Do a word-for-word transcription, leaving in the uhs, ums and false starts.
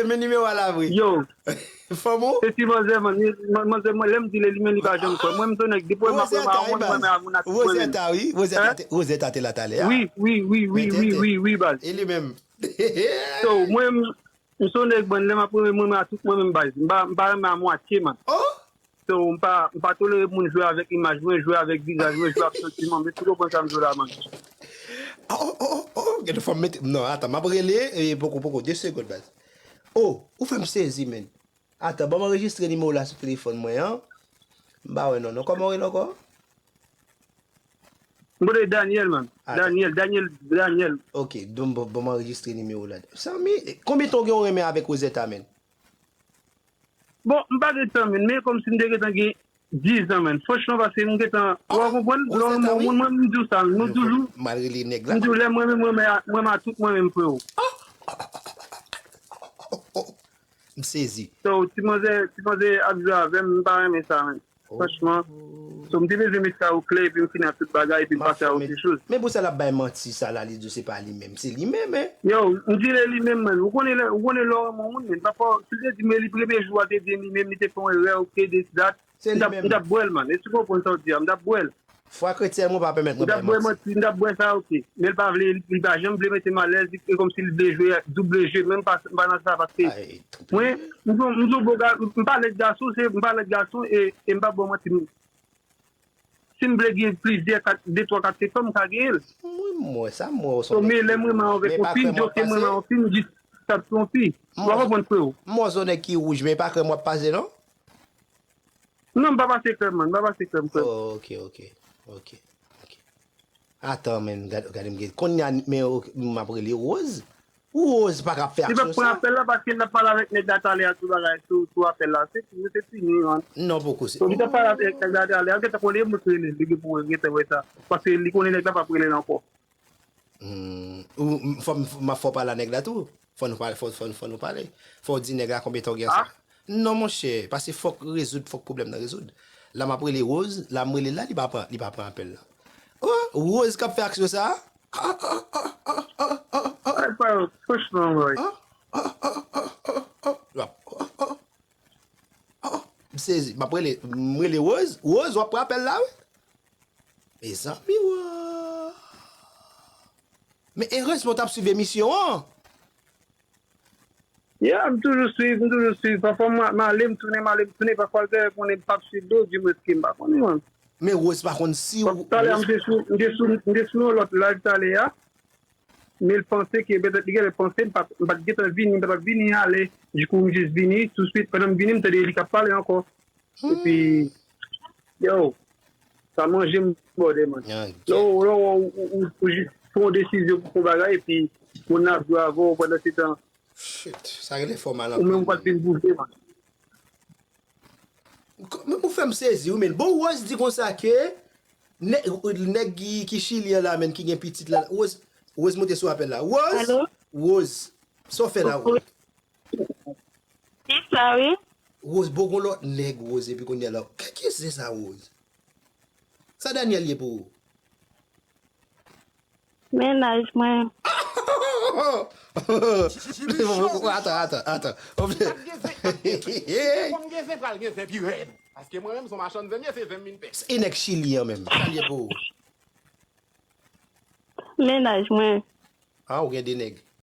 Men nimewo a la vre. Yo. Fanm ou? Se ti manzè, man. Manzè, mwen, lè m di l li menm, li pa janm kwè. Mwen, m se nèg, depi mwen, mwen, mwen, mwen, mwen, mwen, mwen, Rosetta, wi. Rosetta te, Rosetta te la talè a. Wi, wi, wi, wi, wi, wi, wi, baz. E li menm. So, mwen, m se nèg, man, lè m ap renmen, mwen, mwen, a tout mwen menm, baz. M pa, m pa renmen a mwatye, man. Oh! So, m pa, m pa tolere moun jwe avèk imaj mwen, jwe avèk vizaj mwen, jwe ak santiman m. Èske w konprann sa m di w la, man? Oh, oh, oh, oh, gen de fwa m mete, non, atan, m ap rele, e, poko, poko, de segonn, baz. Oh, ou fè m sezi, menn. Atan, ban m anrejistre nimewo la sou telefòn mwen an. M pa wè non, non. Kòman w rele ankò? M rele Daniel, man. Atan. Daniel, Daniel, Daniel. Ok, donk, bon, bon, m anrejistre nimewo la. Zanmi, konbyen tan w gen w renmen avèk Rosetta, menn? Bon, m pa gen tan, menn, men kòmsi m te gentan gen diz an, menn. Franchman, paske m gentan, w a konprann, lè w renmen yon moun, mwen, m di w sa, nou toujou, m al rele nèg la. M di w, lè mwen menm, mwen, mwen, mwen, a tout mwen menm, freo. M sezi. So, ti manzè, ti manzè ap jwe avè m, m pa renmen sa, menn. Franchman. So, m te bezwen met sa o klè, epi m fini ak tout bagay, epi m pase a otre choz. Men pou sa l ap bay manti sa la, li di w se pa li menm. Se li menm, en. Yo, m di l e li menm, menn. Ou konnen lè, ou konnen lè w renmen yon moun, menn. Pafwa, si l te di m e li premye jou a te di m li menm, li te fè yon erè, ok, this, that. Se li menm. M t ap bwè l, man. Èske w konprann sa w di a? M t ap bwè l. Fwa kretyen mwen pa pèmèt mwen bay manti. M t ap bwè manti, m t ap bwè sa, ok. Men l pa vle, li, li pa janm vle mete m alèz, li, e kòmsi l vle jwe double jeu, men m pa, m pa nan sa, paske mwen, m di w, m di w, bon, m pa lèd gason, se, m pa lèd gason, e, e m pa bwè manti. Si m vle gen plizyè, kat, de, twa, kat, senk fanm, m ka genyen l. Mwen, m wè sa, m wè w se yon nèg ki wouj, men pa krè m w ap pase. Ou pa konprann, freo? M wè w se yon nèg ki wouj, men pa krè m w ap pase, non? Non, m pa pase krèm, man. M pa pase krèm, frè m. Oh, ok, ok. Ok, ok. Atan, men, gade, gade m gen. Kounye a, men, ok, m ap rele Rose. Rose pa ka ap fè aksyon sa. Li p ap pran apèl la paske l t ap pale avèk nèg la talè a sou bagay, sou, sou apèl la. Se, se fini, man. Non, poko se. So, li t ap pale avèk nèg la talè a, gentan konnen moun k rele l, li gen pou gentan wè sa. Paske li konnen nèg la p ap rele l ankò. Hmm, ou, m, fò m, m ap fè w pale a nèg la tou. Fò nou pale, fò, fò, fò nou pale. Fò w di nèg la konbyen tan w gen ansanm. Non, monchè, paske fòk rezoud, fòk pwoblèm nan rezoud. La, m ap rele Rose, la, m rele l la, li pa pran, li pa pran apèl la. Oh, Rose k ap fè aksyon sa a? Ay, pa yo, franchman, boy. M sezi, m ap rele, m rele Rose. Rose, w ap pran apèl la, wi? Mezanmi, wa. Men erezman w t ap swiv emisyon an. Ya, m toujou swiv, m toujou swiv. Pafwa m, m ale, m tounen, m ale, m tounen. Pafwa l fè konnen m p ap swiv li, di mwen ke m pa konnen, man. Men Rose pa konn si w. Talè a, m te sou, m te sou, m te sou yon lòt live talè a. Men l panse ke, petèt li genlè panse m pa, m pa t gentan vini, m pa t ap vini ale. Dikou, m jis vini, touswit, pandan m vini, m tande li k ap pale ankò. Epi, yo, sa manje m bòdè, man. Lè w, lè w, ou, ou, ou jis pran yon desizyon pou fè yon bagay, epi moun nan ap jwe avè w pandan se tan. Shit, sa rele fè w mal anpil, man. Ou menm ou pa t vin bouje, man. Men ou fè m sezi, wi, men. Bon, Rose di konsa ke nè-, nèg ki, ki Chili an la, men, ki gen pitit la. Rose, Rose monte sou apèl la. Rose? Alo? Rose, sa w fè la, Rose? Ki sa, wi? Rose, bon, gon lòt nèg, Rose, epi kounye a la. Ki, ki se sa, Rose? Sa Daniel ye pou ou? Mennaj mwen. Atan, atan, atan. Fòk gen zen, fòk gen zen, fòk gen zen pral gen zen pi rèd. Paske mwen menm, se yon machann zen m ye, se zen m vin pè. E nèg Chili an menm, sa l ye pou ou? Mennaj mwen. Ah, ou gen de nèg.